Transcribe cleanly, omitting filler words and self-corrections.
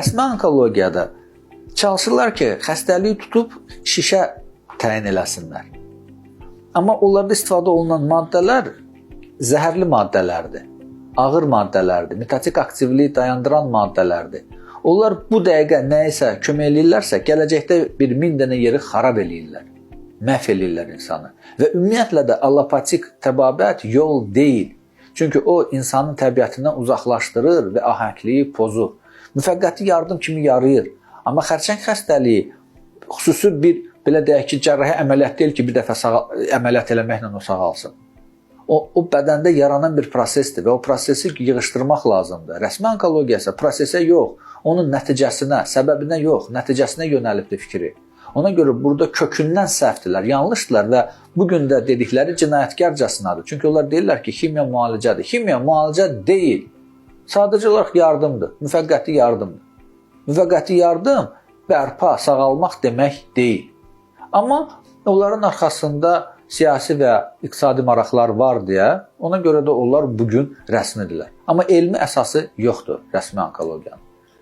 Rəsmi onkologiyada çalışırlar ki, xəstəliyi tutub şişə təyin eləsinlər. Amma onlarda istifadə olunan maddələr zəhərli maddələrdir, ağır maddələrdir, mitotik aktivliyi dayandıran maddələrdir. Onlar bu dəqiqə nəyisə kömək eləyirlərsə, gələcəkdə bir 1000 dənə yeri xarab eləyirlər, məhv eləyirlər insanı. Və ümumiyyətlə də allopatik təbabət yol deyil. Çünki o insanın təbiətindən uzaqlaşdırır və ahəngliyi pozur. Müvəqqəti yardım kimi yarayır. Amma xərçəng xəstəliyi xüsusi bir, belə deyək ki, cərrahi əməliyyat deyil ki, bir dəfə əməliyyat eləməklə o sağalsın. O bədəndə yaranan bir prosesdir və o prosesi yığışdırmaq lazımdır. Rəsmi onkologiya isə prosesə yox, onun nəticəsinə, səbəbinə yox, nəticəsinə yönəlibdir fikri. Ona görə burada kökündən səhvdirlər, yanlışdırlar və bu gün də dedikləri cinayətkarcasınadır. Çünki onlar deyirlər ki, ximiya müalicədir. Ximiya müalicə deyil. Sadəcə olaraq yardımdır, müvəqqəti yardımdır. Müvəqqəti yardım bərpa, sağalmaq demək deyil. Amma onların arxasında siyasi və iqtisadi maraqlar var deyə, ona görə də onlar bu gün rəsmidirlər. Amma elmi əsası yoxdur rəsmi onkologiyanın.